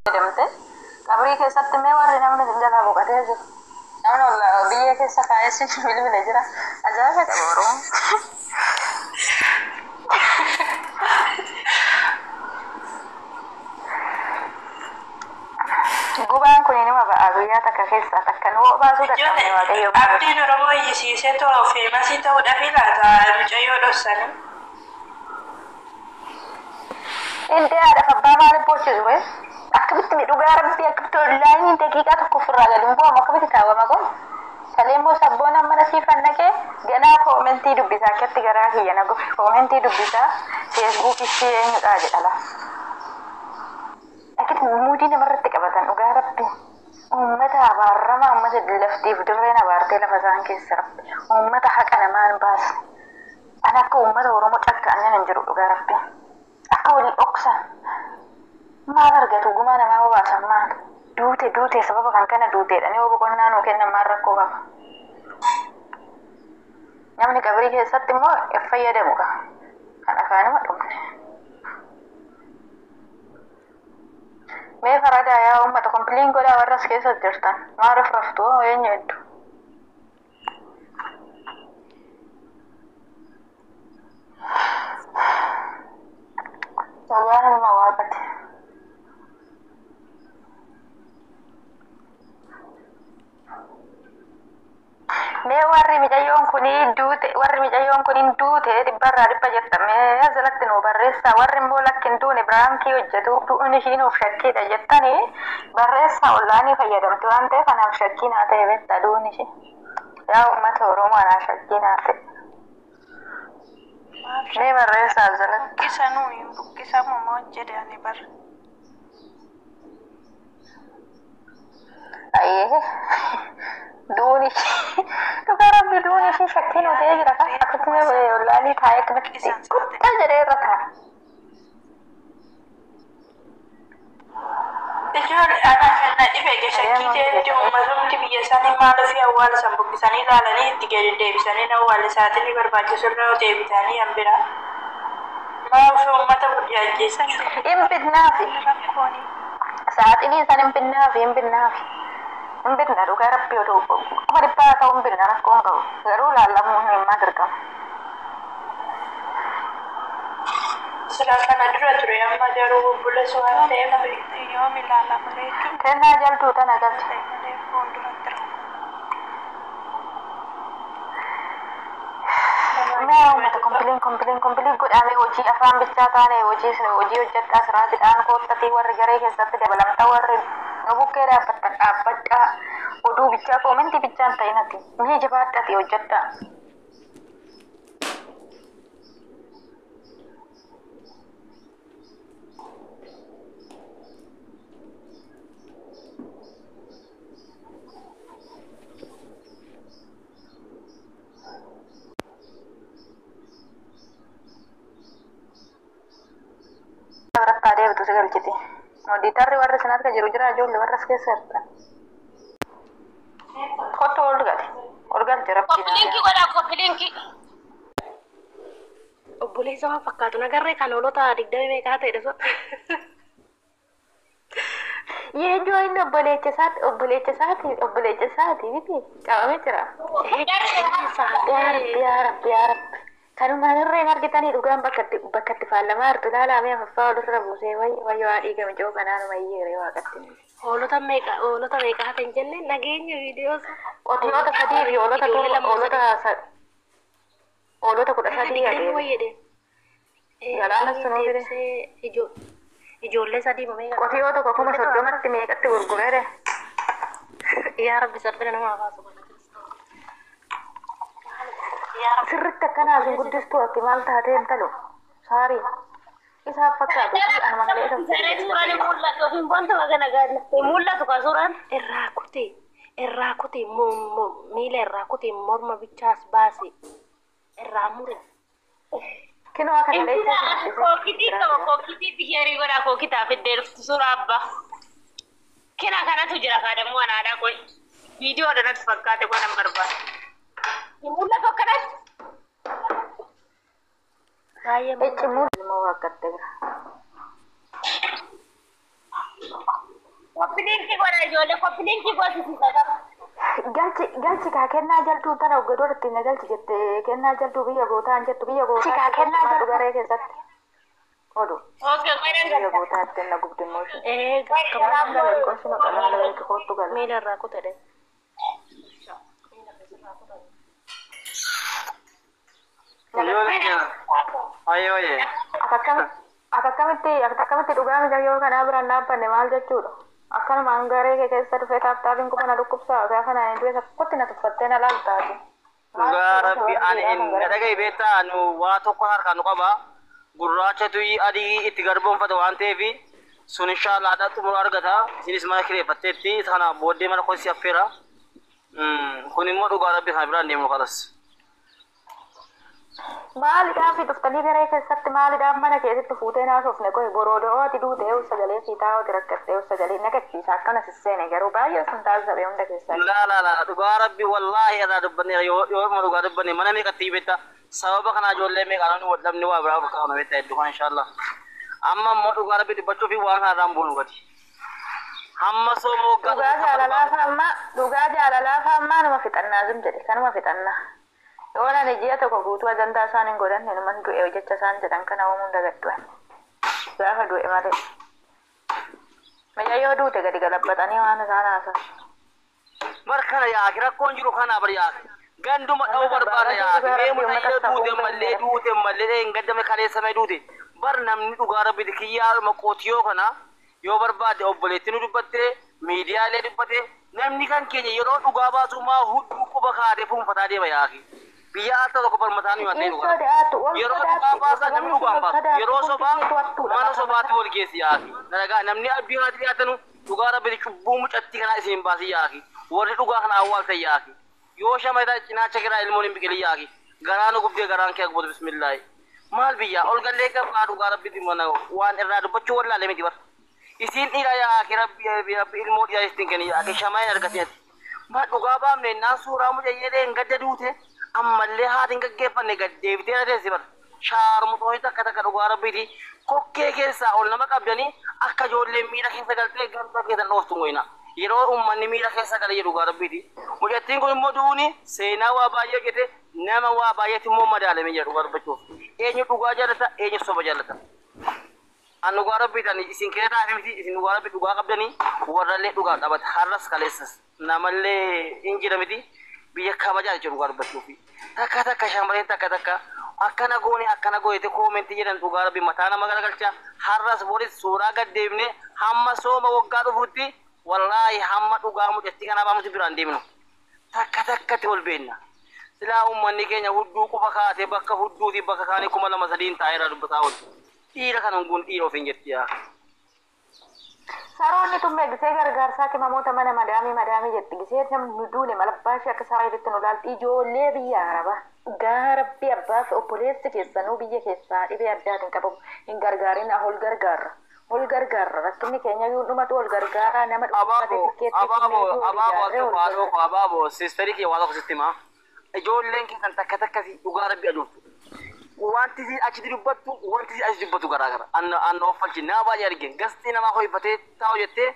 Fayyadamte qabrii keessatti mee warri namni isin jalaa boqotee jiru namni olla biyya keessa kaa'ee isin bilbile jira. Ajaa'iba qaba Oromoon. Gubaan kun inuma ba'a guyyaa takka keessaa takka nu baasuu dadhabne Waaqayyo. Abdiin Oromoo iyyisiisee too feemasii ta'uudhaaf laata mucayyoo dhossanii. Intee haadhaaf abbaa maaliif boochisu bee? Akkamitti dhugaa Rabbii akkamitti onlaayiniin daqiiqaa tokko ofirraa gadi hin bu'amu, akkamitti kaawwama kun? Kalee immoo sabboon mana siifan naqee ganaa koomentii dubbisaa akkatti garaa kiyya na gufe, koomentii dubbisaa Feesbuukii si eenyudha jedha laa. Akkatti muudii namarratti qabatan dhugaa Rabbii. Uummata abaaramaa, uummata laftiif dirreen abaartee lafa isaan keessa Rabbi. Uummata haqa namaa hin baasne. Ani akka uummata Oromoo cakkaanyan hin jiru dhugaa Rabbii. Akka walii dhoksan. Maal argatu gumaa namaa bobaasan maal? Duute duute sababa kan kana duuteedha. Yoo boqonnaa nuu kennan maal rakkoo qaba? Namni qabrii keessatti immoo hin fayyadamu qaba. Kan afaanuma dhumne. Mee faradaa yaa uummata kompiiliin godhaa warra as keessa jirtan. Maaliif raftu hoo eenyu hedduu? Dhugaan ilma waaqati. Mee warri micayyoon kun duute, warri micayyoon kun hin duute dhibbarraa dhibba jettan mee jalatti nuu barreessaa. Warri immoo lakki hin duune biraankii hojjetu du'uun ishiin of shakkiidha jettanii barreessaa. Ollaanii fayyadamti waan ta'eef anaaf shakkii naa ta'e beektaa du'uun ishii. Yaa uummata Oromoo, anaaf shakkii naa ta'e. Mee barreessaa jalatti. Buqqisanuu hin buqqisamu moo jedhe ani bara. Ayyee, du'uun ishii dhugaa Rabbi du'uun ishii shakkii nuu ta'ee jira kan akkasuma ollaanii taa'ee akkamitti guddaa jedhee irra taa'a. Ijoollee ana kan na dhibe shakkii ta'etti uummatumti biyya isaanii maal ofii awwaala san buqqisanii ilaalanii itti gadi deebisanii awwaala isaatiin barbaachisu irra deebitanii hambira. Maa ofii uummata burjaajjeessan. Hin bitnaafi. Saaxinii isaan hin binnaafi, hin binnaafi. Hin bitna dhugaa Rabbi, oduu 500,000 ta'uu hin bitna, rakkoon qabu. Garuu laallamuun himaa dirqama. Silaa kana dura ture, amma garuu bubbulas waan ta'eef yoom ilaalama jechuun. Kennaa jaltuu tana galcha. Ta'e malee fuulduratti rakkoo. Mee uummata kompiiliin kompiiliin kompiiliin godhamee hojii afaan bichaa taane hojii hojii hojjedhaa siraatidhaan koottatii warri garee keessatti dabalamta warri nu bukkee dhaabbattan dhaabbadhaa, oduu bichaa koomentii bichaan ta'inati mee jabaadhati hojjedhaa. Biratti adeemtu si galchiti. Odiitarri warri isin harka jiru jira, ijoollee warra as keessa jirtan. Kottu ol gali. Ol galche Rabbi. Copy link godhaa, copy link. Obboleessa waan fakkaatu nagarree kan hoolota 20 meeqaa ta'e dhufa. Yeenjoo inni obboleecha isaati, obboleecha isaati, obboleecha isaati miti qabamee jira. Yaa Rabbi, yaa Rabbi, yaa Rabbi. Kanumaan irreen argitanii dhugaan bakka itti bakka itti faallamaa jirtu ilaalaa afaffaa olirra buusee wayyo waa dhiigame jiru kanaanuma iyyeere waaqatti. Hoolota meeqa, hoolota meeqaa ta'e hin jenne nageenya viidiyoo. Qotiyoota sadii fi hoolota Ijoollee 7 lama. Hoolota 13 20 adeemu. Wayyede. Galaana sunuu fide. Ijoollee sadii meeqa? Qotiyoo tokko 30,000tti meeqatti gurgureere? Yaa Rabbi, salphina nama baasu kana. Yaa Rabbi. Sirritti akkanaaf hin guddistu ati maal taatee intalo? Saarii. Isaaf fakkaatu fi anuma malee isa. Saree suuraan hin mul'atu. Ofiin bontuma kana gaadha. Hin mul'atu ka suuraan. Irraa kuti, irraa kuti, miila irraa kuti, morma bichaas baasi irraa mure. Kinoo kana Intina kookitii qaba, kookitii sheerii godhaa, kookitaa fiddee dhuftu suuraa abbaa. Kina kanatu jira kaadamuu anaadhaa qoy. Viidiyoodha natti fakkaate godhan barbaada. Hin mul'atu akkanatti. Baay'ee Icci muun ilmoo waaqatte bira. Copy link godha ijoollee, copy link goosisiisa qaba. Galchi galchi kaa kennaa jaltuu tana oggodoo ittiin na galchi jette kennaa jaltuu biyya gootaa hin jettu biyya gootaa Kaa kennaa jaltuu. Garee keessatti. Odu Okay, godhan biyya galcha. gootaa ittiin na gubdi immoo isheen. Ee Galaan galee qoshuma qalaa galee kootu gala. Miila irraa kutedhe. Ayyooye. Akkamitti dhugaa miidhagoo kanaa biraan dhaabbanne maal jechuudha? Akkanumaan garee kee keessa dhufee taaptaapiin kuma na dhukkubsaa gaafa naan du'e tokkotti na tuffattee na laaltaati. Dhugaa rabbi ani na dhagahi beektaa nu waa tokko harkaan nu qaba. Gurraacha tuyyi adii itti garboonfata waan ta'eef sun inshaallah haadha xumura argata. Isinis mana kireeffatteetti sana booddee mana koo si affeera. Kun immoo dhugaa rabbi kana biraan deemu kalas. Maaliidhaaf dhuftanii garee keessatti maaliidhaaf mana keessatti fuutee naasofne qohe boroodoo ati duutee sagalee sii taa'uuti rakkattee sagalee naqachiisa akkana sisseene garuu baay'ee sun taasisabee hunda keessaa. Laa laa laa dhugaa rabbi wallaahi irraa dubbanneera yoo yoo dhugaa dubbanne mana meeqatti beektaa sababa kanaa ijoollee meeqaa namni wal dhabne waa biraa bakka kana beektaa hedduu kana inshaallah. Amma immoo dhugaa rabbi dubbachuu fi waan kanarraan boonu gadi. Hamma sooma waggaa Dhugaa jaalalaa faammaa dhugaa jaalalaa faammaa numa fixannaa zum jedhe kanuma fixannaa. Yoo ani ji'a tokko guutuu ajandaa isaan hin godhanne numan du'e jecha isaan jedhan kana uumuun dagaddu'an. Gaafa du'e malee. Miyya yoo duute gadi galabbatanii waan isaan haasan. Bar kana yaaki rakkoon jiru kana bar yaaki. Ganduma dha'uu barbaada yaaki. Mee mucayyoo duute mallee duute mallee hin gaddame kaleessamee duute. Bar namni dhugaa rabbi kiyyaa qootiyoo kana yoo barbaade obboleetti nu dubbatte miidiyaalee dubbate namni kan keenya yeroo dhugaa baasu maa hudduu quba kaatee fuunfataa deema yaaki. Biyya alta tokko barmataan nu ta'e dhugaa. Yeroo dhugaa baasan namni dhugaa baasu. Yeroo sobaa mana sobaatti wal geessi yaaki. Nalagaa namni abdii kanatti dhiyaatanu dhugaa rabbi cubbuu mucattii kanaa isin baasi yaaki. Warri dhugaa kana awwaaltan yaaki. Yoo shamarra cinaacha kiraa ilmoon hin biqilin yaaki. Garaa nu gubdee garaan kee gubutu bismillaahi. Maal biyya ol gallee gabaa dhugaa rabbitti mana waan irraa dubbachuu wallaalee miti bara. Isiin dhiira yaaki rabbi rabbi ilmoo dhiyaa ittiin kenni yaaki shamaa hin argatin. Maal dhugaa baafne naan suuraa mucayyeedhee hin gadda duute ammallee haati hin gaggeeffanne gad deebitee na teessi bara. Shaarmuxoonni takka takka dhugaa rabbiiti kokkee keessaa ol nama qabdanii akka ijoolleen miira keessa galtee ganda keessan dhooftu goyna. Yeroo uummanni miira keessa gala jedhu dhugaa rabbiiti. Mucattiin kun immoo du'uuni seenaa waa baay'ee hojjete nama waa baay'eetti immoo madaalamee jira dhugaa dubbachuuf. Eenyu dhugaa jaallata eenyu soba jaallata. An dhugaa rabbiitaan isin keessa taa'e miti isin dhugaa rabbi dhugaa qabdanii warrallee dhugaa qabata har'as kaleessas namallee hin jira miti biyya kabajaa jechuudha dhugaa dubbachuuf. Takka takka shamarreen takka takka akkana goone akkana goote koomentii jedhan dhugaa rabbi mataa nama garagalcha har'as boris suuraa gad deebine hamma sooma waggaa dhufuutti wallaahi hamma dhugaa mucattii kanaa baamutti biraan deemnu. Takka takkatti ol beenna. Silaa uummanni keenya hudduu quba kaatee bakka hudduuti bakka kaanii 2003 taa'eera dubbataa oolu. Dhiira kan hunguun dhiira ofiin jetti yaa. Saroonni tun gisee gargaarsaa kimamoota mana madaamii madaamii jetti gisee namni duune malabbaa ishee akka saree itti nu laalti ijoollee biyya arabaa. Dhugaa rabbi abbaa fi obboleessi keessanuu biyya keessaa dhibee addaatiin qabamu hin gargaarin ol gargaarra. Ol gargaarra rakkinni keenya yoo dhumatu ol gargaaraa nama Abaaboo abaaboo abaaboo abaaboo abaaboo siisterii kee waa tokko sitti himaa. Ijoolleen keessan takka takka si dhugaa rabbi aduuftu. Wanti si achitti dubbattu wanti si achi dubbatu garaa gara. Anna anna offalchi nama baay'ee argin gastii namaa ho'ifatee taa'u jettee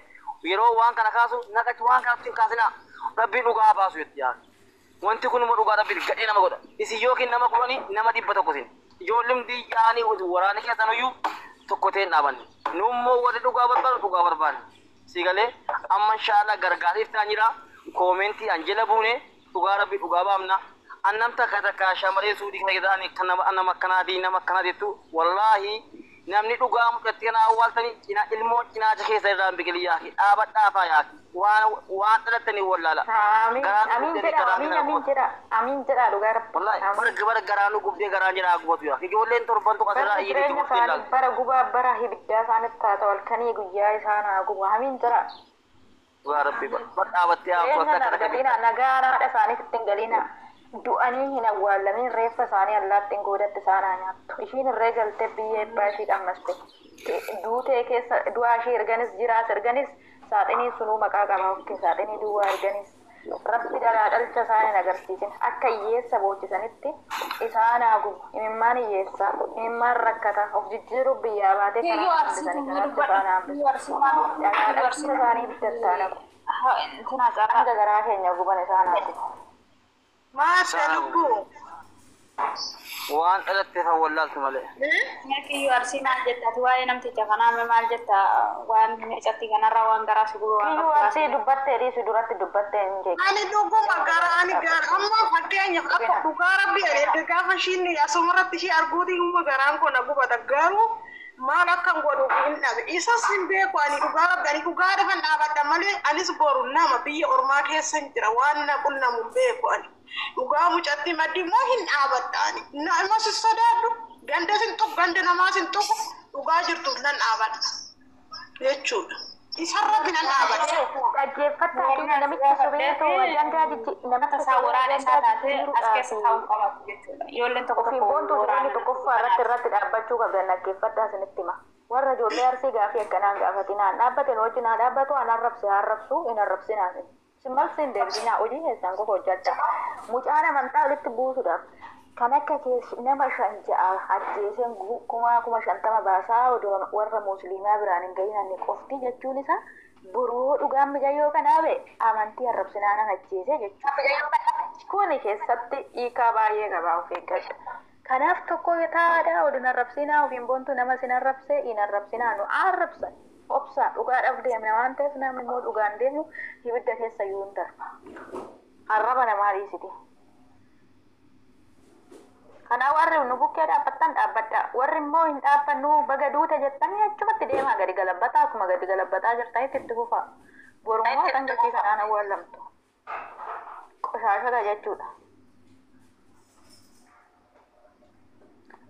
yeroo waan kana kaasu naqachi waan kana hin kaasinaa rabbiin dhugaa baasu jetti yaa. Wanti kun immoo dhugaa rabbi gadhee nama godha. Isin yookiin nama 10 nama 100 isin. Ijoolleen yaanii waraana keessan iyyuu tokko ta'een dhaabanne. Nu immoo warri dhugaa barbaadu dhugaa barbaanne. Si galee amma inshaallah gargaariif ta'an jira. Koomentii an jala buune dhugaa rabbi dhugaa baafna. Annam takka takka shamarree suudii kana jedhanii kan nama nama akkanaatii nama akkanaa jettu wallaahi namni dhugaa mucattii kana awwaaltanii cina ilmoo cinaacha keessa irraan biqilii yaaki dhaabadhaafaa yaaki waan waan dhalattanii wallaala. Amiin amiin jedha amiin amiin jedha amiin jedha dhugaa rabbi. Wallaahi bara bara garaa nu gubdee garaan jedhaa gubatu yaaki ijoolleen torban tokko asirraa Bara iyyee jireenya gubdee isaanii laala. bara gubaa bara ibiddaa isaanitti haa ta'u halkanii guyyaa isaan haa gubu amiin jedha. Dhugaa rabbi bara dhaabattee haaftu Jireenya akka takka argatina nagaa haadha isaaniif ittiin galina. Du'anii hin awwaallamin reeffa isaanii allaattiin goodatti isaan haa nyaattu. Ishiin irree galtee biyya ebbaa ishii dhammaste. Duutee keessa du'aa ishii erganis jiraas erganis saaxinii sunuu maqaa qaba okkee saaxinii duwwaa erganis. Rabbi dhalaa dhalcha isaan hin agarsiisin. Akka hiyyeessa boochisanitti isaan haa gubu. Imimmaan hiyyeessaa, imimmaan rakkataa, of jijjiiruuf biyyaa baatee Kiyyoo karaa arsiitu hambisanii ni kanaatti dubbadhu. isaan haa hambisu. Kiyyoo arsii maal? Dhalaa Kiyyoo dhalcha arsii isaanii ibidda haa naqu. Intina carraa. Hanga garaa keenya guban isaan haa gubu. Maasha lubbuu. Waan dhalatte kan wallaaltu malee. Kiyyoo arsii maal jetta? Ati waa'ee namticha kanaa mee maal jetta? Waan micatti kanarraa waan garaa si gubu waan Kiyyoo qabdu arsii dubbattee dhiisu duratti dubbattee hin jeeqin. Ani dhuguma gara ani gara amma fakkeenyaaf akka dhugaa rabbi ani erga gaafa ishiin asumarratti ishii arguutiin humna garaan koo na gubata garuu maal akkan godhu hin dhabe isas hin beeku ani dhugaa rabbi ani dhugaa dhafan dhaabadha malee anis boru nama biyya ormaa keessa hin jira waan na qunnamu hin beeku ani dhugaa mucatti maddi immoo hin dhaabadha ani nama si sodaadhu ganda sin tuqu ganda namaa sin tuqu dhugaa jirtuuf nan dhaabadha jechuudha isarratti nan dhaabadha. Dhaggeeffattaa keenya namicha sobeetu ajandaa jijji namicha Tasaa waraana isaa taate as keessa jijjiiruudhaaf taa'uu qabaatu jechuudha. Ijoolleen tokko ofiin tokko boontuu waraana jireenya tokkoffaa irratti irratti dhaabbachuu qabdan dhaggeeffadhaa isinitti hima. Warra ijoollee arsii gaafii akkanaan gaafatinaan dhaabbateen wajjin haa dhaabbatu an arrabse haa arrabsu hin arrabsinaan. Isin malsi hin deebisinaa hojii keessan qofa hojjedha. Mucaan amantaa walitti buusuudhaaf kan akka keessa nama shan ja'a ajjeeseen 50,000 baasaa odoo warra musliimaa biraan hin gahin ani qofti jechuun isaa boroo dhugaan mijayyoo kanaa ba'e amantii arrabsinaan an ajjeese jechuudha. Kuni keessatti hiikaa baay'ee qabaa of eeggadha. Kanaaf tokko taa'aadha waliin arrabsinaa ofiin boontu nama sin arrabsee hin arrabsinaa nu arrabsan. Obsaa dhugaadhaaf deemna waan ta'eef namni immoo dhugaan deemu ibidda keessa iyyuu hin darba. Arraba namaa dhiisiti. Kanaaf warri nu bukkee dhaabbattan dhaabbadha. Warri immoo hin dhaabbannu baga duute jettanii achumatti deemaa gadi galabbataa akkuma gadi galabbataa jirtanitti itti fufaa. Borummaa kan gatii kanaan awwaalamtu. Qoshaashota jechuudha.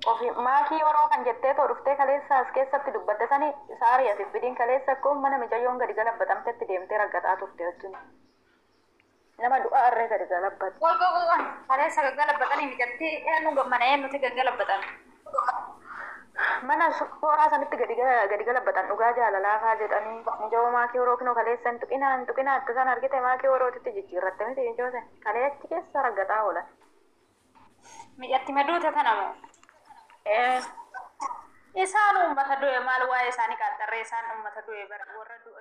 Ofi maakii yeroo kan jettee too dhuftee kaleessa as keessatti dubbatte sani saarii asif fidiin kaleessa akkuma mana micayyoon gadi galabbatamtetti deemtee raggataa turte wajjin. Nama du'a harree gadi galabbate. Qoy qoy qoy kaleessa gaggalabbatanii micatti eenyu mana eenyuti gaggalabbatan? Mana suuraa sanitti gadi gadi galabbatan dhugaa jaalalaa faa jedhanii mijoo maakii yeroo kinoo kaleessa hin tuqinaa hin tuqinaa akka isaan argite maakii yerootitti jijjiirratte miti mijoo sen kalee achi keessa raggataa oolan. Micatti maduute tana moo? Ee Isaan uummata du'e maal waa'ee isaanii qaxxarree isaan uummata du'e bara warra du'e.